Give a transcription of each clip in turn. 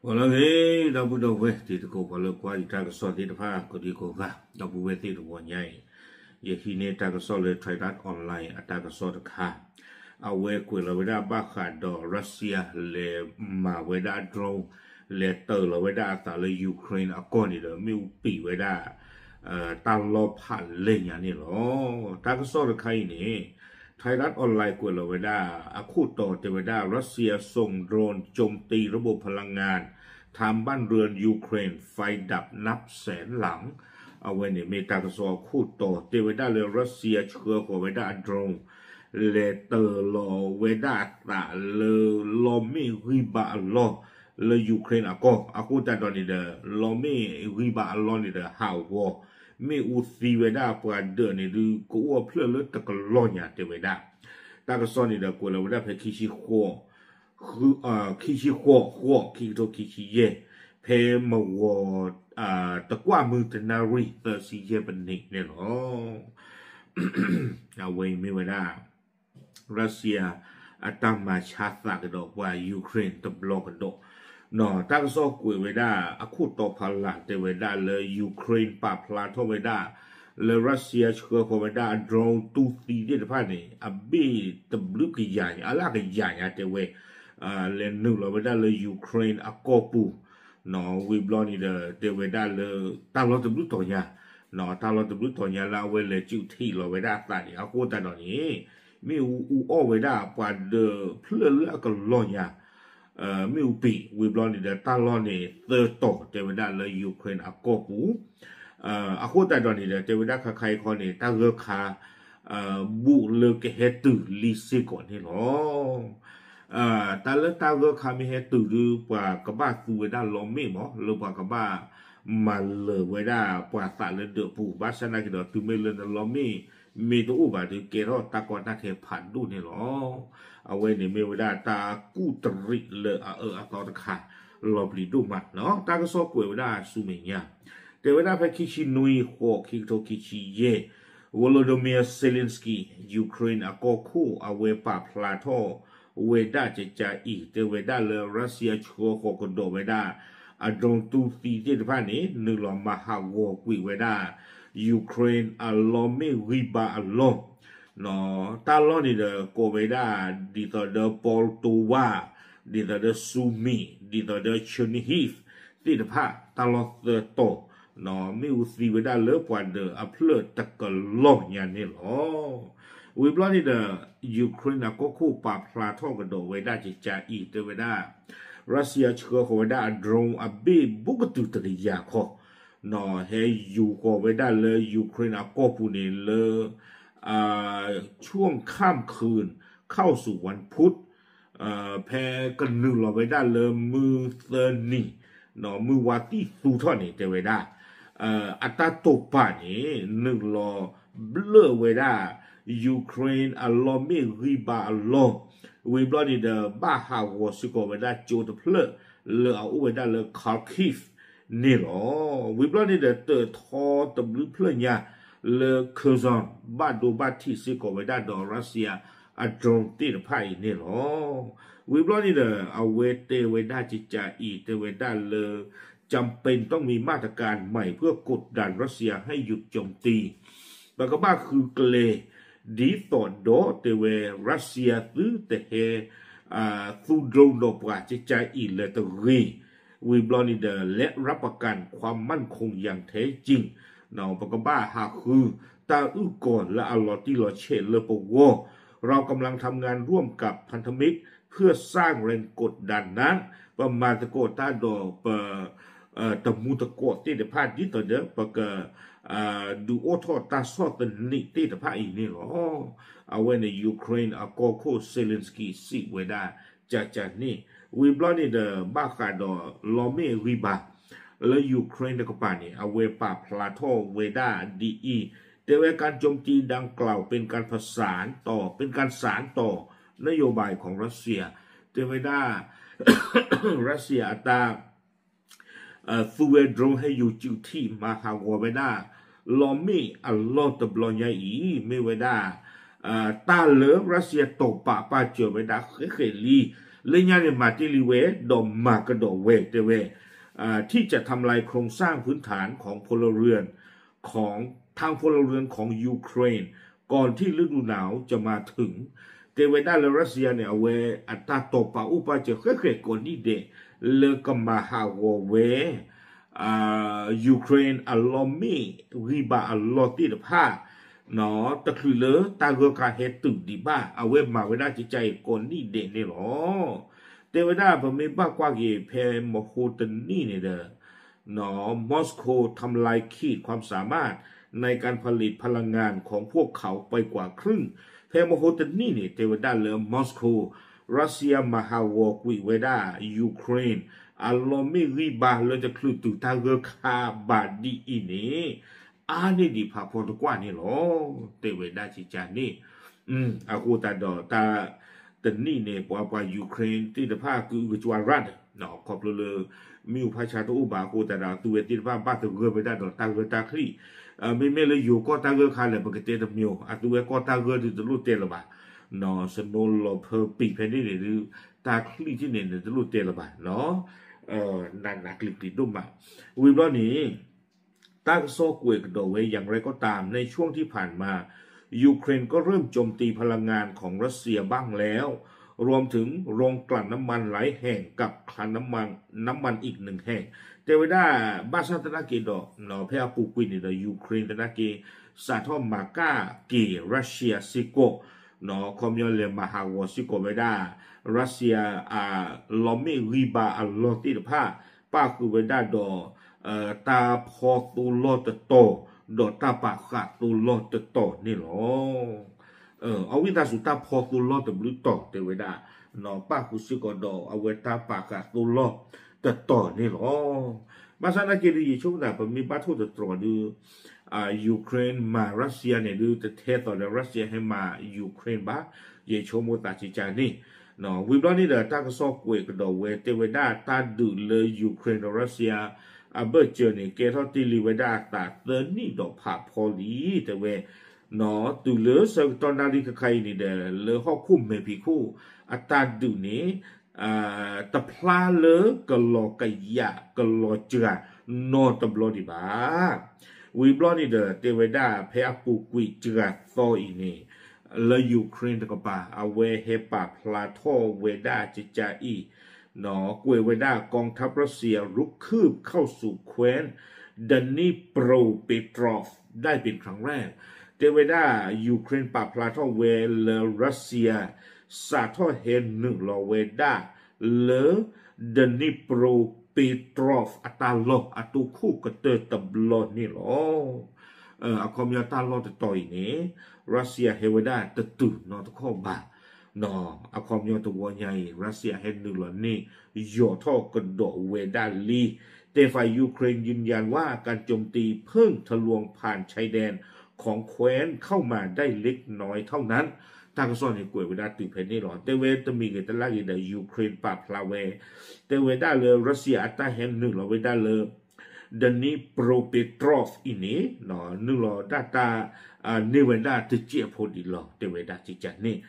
ပှၤလၢအဂ့ၤ ဒီပုၢ်ဒီဝဲၢ် တံၤသကိးပှၤလၢကွၢ်ယတၢ်ကစီၣ်သ့ၣ်တဖၣ် ကိးဒံကိးဂၤ ဒီပုၢ်ဝဲၢ်သ့ၣ်တဝီညါအံၤ, ယဟံးန့ၢ်တၢ်ကစီၣ်လၢ Thairath Online အတၢ်ကစီၣ်တခါ, အဝဲကွဲးလီၤဝဲဒၣ်ဘၣ်ဃးဒီး Russia လဲၤမၤဝဲဒၣ် drone လဲၤတၢၤလီၤဝဲဒၣ်အသးလၢ Ukraine အကီၢ်န့ၣ်ဒီး မ့ၣ်အူပံာ်ဝဲဒၣ် တၢ်လီၢ်ဖးလဲၢ်ညါန့ၣ်လီၤ. တၢ်ကစီၣ်တခါအံၤန့ၣ် Thairath Online ကွဲးလီၤဝဲဒၣ် အခိၣ်တီတဲဝဲဒၣ် Russia ส่งโดรนโจมตีระบบพลังงาน ทำบ้านเรือนยูเครน ไฟดับนับแสนหลัง အဝဲန့ၣ်မ့ၢ်တၢ်ကစီၣ်အခိၣ်တီတဲဝဲဒၣ်လၢ Russia ဆှၢဃီၤဝဲဒၣ်အ drone လဲၤတၢၤလီၤဝဲဒၣ်အသးလၢလီၢ်မ့ၣ်ဂံၢ်ဘါအလီၢ် လၢ Ukraine အကီၢ်, အဃိသတးဒီးန့ၣ်ဒီး လီၢ်မ့ၣ်ဂံၢ်ဘါအလီၢ်န့ၣ်ဒီးဟးဂီၤ, မ့ၣ်အူသံဝဲဒၣ်ပှၤဒၢးန့ၣ်ဒုး ကအိၣ်အဖျၢၣ်လၢတကလီၢ်ညါတဲဝဲဒၣ်. တၢ်ကစီၣ်န့ၣ်ဒီးကွဲးလီၤဝဲဒၣ်ဖဲ ခံဆံဃိး ဃိး ခံဆံဃိး ဃိး ခံကထိခံဆံယဲၢ်, ဖဲမဂီၤ တကွၢ်မုၢ်တနၣ်ရံၣ်သၢဆံယဲၢ်ပနံးန့ၣ်လီၤ. အဝဲအံၤမ့ၢ်ဝဲဒၣ် Russia အတၢ်မၤဆါသးကဒီးပှၤ Ukraine တဘျီကဒီး, တၢ်ကစီၣ်ကွဲးဝဲဒၣ်အခိၣ်တီဖီလာ်တဲဝဲဒၣ်လၢ Ukraine ပာ်ဖျါထီၣ်ဝဲဒၣ် လၢ Russia ဆှၢဃီၤဝဲဒၣ်အ drone တူၢ်သံသ့ၣ်တဖၣ်န့ၣ် အဘ့ၣ်တဘျုးကယၤညါ အလၢကယၤညါတဲဝဲ, လဲၤနုာ်လီၤဝဲဒၣ်လၢ Ukraine အကီၢ်ပူၤ, ဝံၤဘျီန့ၣ်ဒီး တဲဝဲဒၣ်လၢ တၢ်လီၢ်တဘျုးတီၤညါ, တၢ်လီၢ်တဘျုးတီၤညါလၢအဝဲလဲၤစုးထံးလီၤဝဲဒၣ်အသးန့ၣ် အဃိသတးဒီးန့ၣ် မ့ၣ်အူအူအီၣ်ဝဲဒၣ်ပှၤဒၢးဖျၢၣ်လၢအကလီၢ်ညါ, မ့ၣ်အူပံာ် ဝံၤဘျီန့ၣ်ဒီး တၢ်လီၢ်န့ၣ်သၢတီၤတဲဝဲဒၣ်လၢ Ukraine အကီၢ်ပူၤ, အဃိသတးဒီးန့ၣ်ဒီး တဲဝဲဒၣ်ခါခါအံၤခီန့ၣ် တၢ်ဂၢၢ်ခါ ဘူးလၢကဟဲတုၤလံစ့ၢ်ကီးန့ၣ်လီၤ. တၢ်လၢတၢ်ဂၢၢ်ခါမ့ၢ်ဟဲတုၤဒုး ပှၤကဘၣ်သူဝဲဒၣ်လီၢ်မ့ၣ်မး လၢပှၤကဘၣ်မၤလၢာ်ဝဲဒၣ်ပှၤသးလၢဒၢးပူၤ, ဘၣ်ဆၣ်သနာ်က့ဒီး တုၤမ့ၢ်လၢနလီၢ်မ့ၣ်မ့ၢ်တအိၣ်ဘၣ်ဒီး ကဲထီၣ်တၢ်ကီတၢ်ခဲဖးဒိၣ်န့ၣ်လီၤ. အဝဲန့ၣ်မ့ၢ်ဝဲဒၣ်တၢ်ကူၣ်တရံးလၢအအၢအသီတခါ လီၤပျံၤဒိၣ်မး, တၢ်ကစီၣ်ကွဲးဝဲဒၣ်ဆူမဲာ်ညါ တဲဝဲဒၣ်ဖဲခံဆံနွံ ဃိး ခံကထိခံဆံယဲၢ်, Volodymyr Zelensky Ukraine အကီၢ်ခိၣ် အဝဲပာ်ဖျါထီၣ်ဝဲဒၣ်ကကအံၤ တဲဝဲဒၣ်လၢ Russia ဆှၢဃီၤကဒီးဝဲဒၣ် အ drone တူၢ်သံသ့ၣ်တဖၣ်န့ၣ် နုာ်လီၤမၤဟးဂီၤကွံာ်ဝဲဒၣ် Ukraine အလီၢ်မ့ၣ်ဂံၢ်ဘါအလီၢ်, တၢ်လီၢ်န့ၣ်ဒီးကိးဝဲဒၣ် ဒ်သိးဒီး Poltava ဒ်သိးဒီး Sumy ဒ်သိးဒီး Chernihiv သ့ၣ်တဖၣ် တၢ်လီၢ်သၢတီၤ မ့ၣ်အူသံဝဲဒၣ်လၢပှၤဒၢးအဖျၢၣ်တကလီၢ်ညါန့ၣ်လီၤ. ဝံၤဘျီန့ၣ်ဒီး Ukraine အကီၢ်ခိၣ်ပာ်ဖျါထီၣ်ကဒီးဝဲဒၣ်ကကအံၤ တဲဝဲဒၣ် Russia ဆှၢဃီၤဝဲဒၣ်အ drone အဘ့ၣ်ဘူးကတုၤတကယၤခီ ဟဲယူၤဃီၤဝဲဒၣ်လၢ Ukraine အကီၢ်ပူၤန့ၣ်လၢ ช่วงค่ำคืนเข้าสู่วันพุธ ဖဲကနုာ်လီၤဝဲဒၣ်လၢမုၢ်သၢနံၤ မုၢ်ဝါသံၣ်သူထီၣ်န့ၣ် တဲဝဲဒၣ် အတၢ်တိာ်ပာ်န့ၣ် နုာ်လီၤဘျၢၣ်ဝဲဒၣ် Ukraine အလီၢ်မ့ၣ်ဂံၢ်ဘါအလီၢ်, ဝံၤဘျီန့ၣ်ဒီး ဘၣ်ဟးဂီၤစ့ၢ်ကီးဝဲဒၣ်ကၠိတဖျၢၣ် လၢအအိၣ်ဝဲဒၣ်လၢ Kharkiv န့ၣ်လီၤ. ဝံၤဘျီန့ၣ်ဒီး တၢၢ်ထီတဘျုးဖျၢၣ်ညါ လၢ Kherson ဘၣ်ဒိဘၣ်ထံးစ့ၢ်ကီးဝဲဒၣ်ဒီး Russia အ drone သ့ၣ်တဖၣ်အံၤန့ၣ်လီၤ. ဝံၤဘျီန့ၣ်ဒီး အဝဲတဲဝဲဒၣ်ကကအံၤ တဲဝဲဒၣ်လၢ จำเป็นต้องมีมาตรการใหม่เพื่อกดดันรัสเซียให้หยุดโจมตี ပကဘၣ်ဃုကျဲ ဒ်သိးဒီးတဲဝဲ Russia သုတဟဲ သူ drone ဒီးပှၤကကအံၤလၢၤတဂ့ၤ, ဝံၤဘျီန့ၣ်ဒီး และรับประกันความมั่นคงอย่างแท้จริง ပကဘၣ်ဟးဃု တၢ်အုၣ်ကီၤလၢအလီၤတံၢ်လီၤဆဲးလၢပဂီၢ်, เรากำลังทำงานร่วมกับพันธมิตรเพื่อสร้างแรงกดดันนั้น ပမၤသကိးတၢ်ဒီးပ တမူတကိးသ့ၣ်တဖၣ် ဒ်သိးဒီး ပက ဒုးအိၣ်ထီၣ်တၢ်ဆီၣ်သနံးသ့ၣ်တဖၣ်အံၤန့ၣ်လီၤ. အဝဲန့ၣ် Ukraine အကီၢ်ခိၣ် Zelensky စံးဝဲဒၣ် ကကန့ၣ်, ဝံၤဘျီန့ၣ်ဒီး ဘၣ်ဃးဒီးလီၢ်မ့ၣ်အဂံၢ်ဘါ လၢ Ukraine တကပၤန့ၣ် အဝဲပာ်ဖျါထီၣ်ဝဲဒၣ်ဒ်အံၤ, တဲဝဲ การโจมตีดังกล่าวเป็นการผสานต่อ เป็นการสานต่อนโยบายของรัสเซีย တဲဝဲဒၣ် Russia အတၢ် သူဝဲ drone ဟဲယူၤစုးထံးမၤဟးဂီၤဝဲဒၣ် လီၢ်မ့ၣ်အလီၢ်တဘျီညါအံၤ မ့ၢ်ဝဲဒၣ် တၢ်လၢရၢၡစံယါတီၢ်ပာ်ပာ်စၢၤဝဲဒၣ်ဃဲးဃဲးလံ, လၢညါန့ၣ်မၤတ့ၢ်လံဝဲ ဒီးမၤကဒီးဝဲ တဲဝဲ ที่จะทำลายโครงสร้างพื้นฐานของพลเรือน ของ ทางพลเรือนของยูเครน ก่อนที่ฤดูหนาวจะมาถึง တဲဝဲဒၣ်လၢရၢၡစံယါန့ၣ် အဝဲအတၢ်တီၢ်ပာ်အိၣ်ပာ်စၢၤဃဲးဃဲးကိးနံၣ်ဒဲး လၢကမၤဟးဂီၤဝဲ ယူၤခရ့ၣ်အလီၢ်မ့ၣ်ဂံၢ်ဘါအလီၢ်သ့ၣ်တဖၣ် တချုးလၢတၢ်ဂၢၢ်ခါဟဲတုၤဒံးဘၣ် အဝဲမၤဝဲဒၣ်ကကါအံၤကိးနံၣ်ဒဲးန့ၣ်လီၤ. တဲဝဲဒၣ်ပမ့ၢ်ဘၣ်ကွၢ်က့ၤဖဲမဟိတနံၣ်န့ၣ်ဒီး Moscow ทำลายขีดความสามารถในการผลิตพลังงานของพวกเขาไปกว่าครึ่ง ဖဲမဟိတနံၣ်န့ၣ် တဲဝဲဒၣ်လၢ Moscow ရၢၡစံယါမၤဟးဂီၤကွံာ်ဝဲဒၣ် ယူၤခရ့ၣ် အလီၢ်မ့ၣ်ဂံၢ်ဘါလၢတချုးတုၤတၢ်ဂၢၢ်ခါဘၣ်ဒ်အံၤန့ၣ် အါန့ၢ်ဒံးဖးဖီတကွၢ်န့ၣ်လီၤ. တဲဝဲဒၣ်ကကါန့ၣ် အဃိသတးဒီးတၢ်တနံၣ်န့ၣ် ပှၤပှၤယူၤခရ့ၣ်သ့ၣ်တဖၣ်ကအုကကွၢ်ရၣ်ဒီး ခီဖျိလၢ မ့ၣ်အူဖးဆါတအိၣ်ဘၣ်အဃိသတးဒီး အသုဝဲသ့ၣ်တဖၣ်ဘၣ်သဂၢၢ်ဝဲဒၣ်ဒီးတၢ်ဂၢၢ်တၢ်ချံၣ်, မ့မ့ၢ်လၢယိၤကီၢ်တၢ်ဂၢၢ်ခါလဲၣ် ပကတဲတမံၤ အသုဝဲကီၢ်တၢ်ဂၢၢ်ဒုးတလိၣ်တဲလၢၤဘၣ်, စနိလီၤဖၢပံာ်ဖဲန့ၣ်န့ၣ်ဒုး တၢ်ချံၣ်ထံၣ်န့ၣ်န့ၣ်တလိၣ်တဲလၢၤဘၣ်, နးနးကျံၤကျံၤဒိၣ်မး, ဝံၤဘျီန့ၣ် တၢ်ကစီၣ်ကွဲးကဒီးဝဲ อย่างไรก็ตาม ในช่วงที่ผ่านมา ยูเครนก็เริ่มโจมตีพลังงานของรัสเซียบ้างแล้ว รวมถึงโรงกลั่นน้ำมันหลายแห่งกับคลังน้ำมันน้ำมันอีกหนึ่งแห่ง တဲဝဲဒၣ် ဘၣ်ဆၣ်သနာ်က့ဒီး ဖဲအပူၤကွံာ်န့ၣ်ဒီး ယူၤခရ့ၣ်သနာ်က့ စးထီၣ်မၤကၣ်က့ၤ ရၢၡစံယါစ့ၢ်ကီး ခီပညီလဲၤမၤဟးဂီၤစ့ၢ်ကီးဝဲဒၣ် ရၢၡစံယါ လီၢ်မ့ၣ်ဂံၢ်ဘါအလီၢ်သ့ၣ်တဖၣ် ပၣ်ဃုာ်ဝဲဒၣ်ဒီး တၢ်ဖီသိလီၢ်တတီၤ ဒီးတၢ်ပာ်ဃာ်သိလီၢ်တတီၤန့ၣ်လီၤ. အဝံသးစူၤတၢ်ဖီသိလီၢ်တဘျုးတီၤတဲဝဲဒၣ် ပၣ်ဃုာ်စ့ၢ်ကီးဒီးအဝဲတၢ်ပာ်ဃာ်သိလီၢ်တတီၤန့ၣ်လီၤ. ဘၣ်ဆၣ်သနာ်က့ဒုး ယဆိကမိၣ်သး ပမ့ၢ်ဘၣ်ထိၣ်သတြီၤဒုး ယူၤခရ့ၣ်မၤရၢၡစံယါန့ၣ်ဒုး တထဲသိးဒီးရၢၡစံယါဟဲမၤယူၤခရ့ၣ်ဘၣ်, ယဆိကမိၣ်သးကကါန့ၣ် ဝံၤဘျီန့ၣ်ဒီး တၢ်ကစီၣ်ကွဲးကဒီးဝဲ တဲဝဲဒၣ်တၢ်ဒုးလၢယူၤခရ့ၣ်ဒီးရၢၡစံယါ အဘၢၣ်စၢၤန့ၣ် ကဲထီၣ်တ့ၢ်လံဝဲဒၣ်အသးသၢနံၣ်ဒီးဖးဖီလံ တဲဝဲ တုၤလၢဆၢကတီၢ်နၣ်ရံၣ်တခါအံၤန့ၣ်ဒီး လၢဟီၣ်ခိၣ်မဲာ်ဖံးခိၣ် အတၢ်ဒုးန့ၣ် တဖျါလၢကလီၤကယာ်ကလီၤစှၤနီတဘျီဒံးဘၣ်. ဝံၤဘျီန့ၣ်ဒီး တဲဝဲဒၣ်ဖဲအပူၤကွံာ်စှၤသီအံၤန့ၣ် လၢယူၤခရ့ၣ်တကပၤ အဝဲဟဲပာ်ဖျါထီၣ်ဝဲဒၣ်ကကါအံၤ ကွဲးဝဲဒၣ် กองทัพรัสเซียรุกคืบเข้าสู่แคว้น Dnipropetrovsk ได้เป็นครั้งแรก တဲဝဲဒၣ် ယူၤခရ့ၣ် ပာ်ဖျါထီၣ်ဝဲလၢ ရၢၡစံယါ စးထီၣ်ဟဲနုာ်လီၤဝဲဒၣ်လၢ Dnipropetrovsk အတၢ်လီၢ်အတိခိၣ်ကတၢၢ်တဘျီန့ၣ်လီၤ. အခီပညီတၢ်လီၢ်တတီၤအံၤန့ၣ် ရၢၡစံယါဟဲဝဲဒၣ်တတုၤနီတခီၣ်ဘၣ်. အခီပညီတဝီညါအံၤ ရၢၡစံယါဟဲနုာ်လီၤန့ၢ် ယီၤထီၣ်ကဒီးဝဲဒၣ်လံ. แต่ฝ่ายยูเครนยืนยันว่าการโจมตีเพิ่งทะลวงผ่านชายแดนของแคว้นเข้ามาได้เล็กน้อยเท่านั้น တၢ်ကစီၣ်န့ၣ်ကွဲးဝဲဒၣ်တုၤဖဲန့ၣ်လီၤ. တဲဝဲတမံၤဂ့ၤတလၢ်ဂ့ၤဒီး ယူၤခရ့ၣ်ပာ်ဖျါဝဲ တဲဝဲဒၣ်လၢ ရၢၡစံယါအတၢ်ဟဲနုာ်လီၤဝဲဒၣ်လၢ Dnipropetrovsk အံၤန့ၣ် နုာ်လီၤဒၣ်တၢ် န့ၢ်ဝဲဒၣ်တစဲးဖိဒံးလီၤ တဲဝဲဒၣ်ကကါန့ၣ်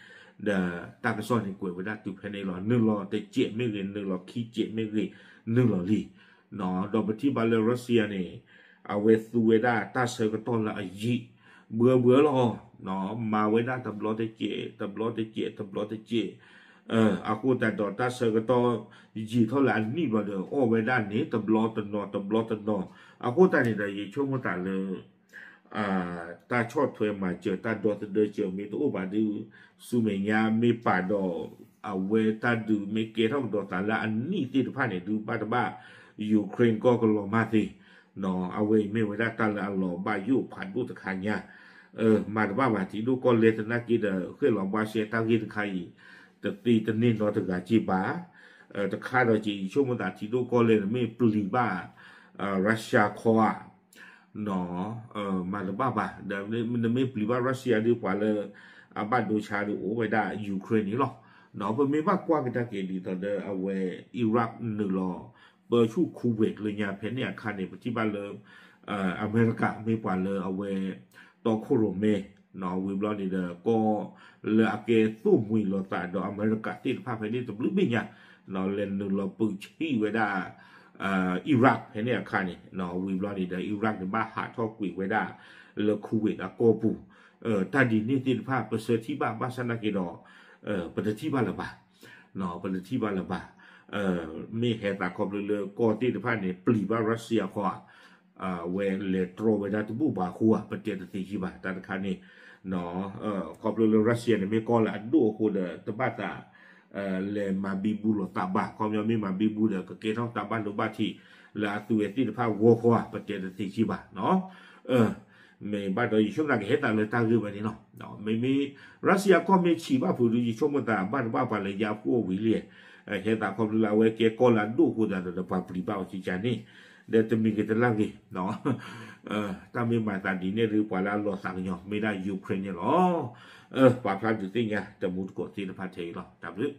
ဒီးတၢ်ကစီၣ်န့ၣ်ကွဲးဝဲဒၣ်တုၤဖဲန့ၣ်လီၤ. နုာ်လီၤတစဲးမ့ၢ်ဂ့ၤ နုာ်လီၤခံစဲးမ့ၢ်ဂ့ၤ နုာ်လီၤလံ. ဒီးပထံၣ်ဘၣ်လၢ ရၢၡစံယါန့ၣ် အဝဲသူဝဲဒၣ်တၢ်ဆၢကတီၢ်လၢအယံာ် ဘှၢဘှၢလီၤ. မၤဝဲဒၣ်တဘျီတစဲး တဘျီတစဲး တဘျီတစဲး အဃိသတးဒီးတၢ်ဆၢကတီၢ်ယံာ်ထီၣ်လၢအနံၣ်ဘျီဒီး အီၣ်ဝဲဒၣ်န့ၣ် တဘျီတနီၤ တဘျီတနီၤ အဃိသတးန့ၣ်ဒီး ယဆိကမိၣ်သးလၢ တၢ်ဆီၣ်ထွဲမၤစၢၤ တၢ်ဒီသဒၢစၢၤမ့ၢ်တအိၣ်ဘၣ်ဒီး ဆူမဲာ်ညါမ့ၢ်ပာ်ဒီး အဝဲတၢ်ဒုးမ့ၢ်ကဲထီၣ်ကဒီးသးလၢအနံၣ်သ့ၣ်တဖၣ်န့ၣ် ဒုးဘၣ်တဘၣ် ယူၤခရ့ၣ်ကီၢ်ကလီၤမၢ်သ့ အဝဲအံၤမ့ၢ်ဝဲဒၣ်တၢ်လၢအလီၤဘၣ်ယိၣ်ဖးဒိၣ်တခါညါ မၤတဘၣ်ဘၣ် ထံဒိၣ်ကီၢ်လဲၢ်သနာ်က့ဒီး ဃ့ၣ်လီၤဘှါရှဲတၢ်ဂ့ၢ်တခါအံၤ တသ့တန့ၢ်နီတဂၤက့ဘၣ်. တခါဒီးက့ၤ ယဆိကမိၣ်သးထံဒိၣ်ကီၢ်လဲၢ်န့ၣ်မ့ၢ်ပျံၤဘၣ် ရၢၡစံယါခီဧါ မၤတဘၣ်ဘၣ် ဒီးနမ့ၢ်ပျံၤဘၣ်ရၢၡစံယါဒုးပှၤလၢ အဘၣ်ဒိဆါဒုးအိၣ်ဝဲဒၣ်ယူၤခရ့ၣ်န့ၣ်လီၤ. ပမ့ၢ်ဘၣ်ကွၢ်ကဒါက့ၤဒ်သိးဒီးအဝဲ အံရၣ်နုာ်လီၤ ပၢဆူၣ်ခူဝဲးလၢညါဖဲန့ၣ်အခါန့ၣ် ပထံၣ်ဘၣ်လၢ အမဲရကၤမ့ၢ်ပှၤလၢအဝဲ တီခိၣ်ရိၣ်မဲ ဝံၤဘျီန့ၣ်ဒီး ကီၢ်လၢအကဲသိၣ်မှံၤလိာ်သးဒီးအမဲရကၤသ့ၣ်တဖၣ်ဖဲန့ၣ်တဘျုးဘ့ၣ်ညါ လဲၤနုာ်လီၤပၢဆံၣ်ဝဲဒၣ် Iraq ဖဲန့ၣ်အခါန့ၣ် ဝံၤဘျီန့ၣ်ဒီး Iraq န့ၣ် ဘၣ်ဟးထီၣ်ကွံာ်ဝဲဒၣ်လၢ Kuwait အကီၢ်ပူၤ တၢ်ဒ်န့ၣ်သ့ၣ်တဖၣ် ပဆၢထံၣ်ဘၣ် ဘၣ်ဆၣ်သနာ်က့ဒီး ပတထံၣ်ဘၣ်လၢၤဘၣ် ပတထံၣ်ဘၣ်လၢၤဘၣ် မ့ၢ်ဟဲသးခီဖျိလၢကီၢ်သ့ၣ်တဖၣ်န့ၣ် ပျံၤဘၣ် Russia ခီဧါ ဝဲလဲၤတြီဝဲဒၣ်တဘူၣ်ဘၣ်အဃိဧါ ပတဲတသ့ကံဘၣ် တၢ်တခါန့ၣ် ခီဖျိလၢ Russia န့ၣ် မ့ၢ်ကီၢ်လၢအဒိၣ်အဃိဒီး တဘၣ်သး လဲၤမၤဘံဘူလိာ်သးဘၣ် ခီပညီမ့ၢ်မၤဘံဘူဒီး ကကဲထီၣ်တၢ်ဘၣ်ဒိဘၣ်ထံး လၢအသုဝဲသ့ၣ်တဖၣ်ဂီၢ်ခီဧါ ပတဲတသ့ကံဘၣ် မ့ၢ်ဘၣ်ဒီးယဆိကမိၣ်သးကဟဲသးလၢတၢ်ဂ့ၢ်ဝဲန့ၣ်လီၤ. မ့မ့ၢ် Russia ကီၢ်မ့ၢ်ဆံးဘၣ်ဖုးဒီး ယဆိကမိၣ်သးဘၣ်တဘၣ်ပှၤလဲၤယါဖှိၣ်ဝံၤလံ ဟဲသးခီဖျိလၢအဝဲကဲကီၢ်လၢအဒိၣ်အဃိသတးဒီး ပှၤပျံၤဘၣ်အီၤကကန့ၣ် ဒီးတမံၤဂ့ၤတလၢ်ဂ့ၤ တၢ်မ့ၢ်မၤသးဒ်န့ၣ်ဒီး ပှၤလၢအလီၤသးကညီၤ မ့ၢ်ဒၣ် Ukraine န့ၣ်လီၤ. ပာ်ဖျါဒုးသ့ၣ်ညါ တမူတကိးသ့ၣ်တဖၣ်ထဲအံၤလီၤ. တၢ်ဘျုး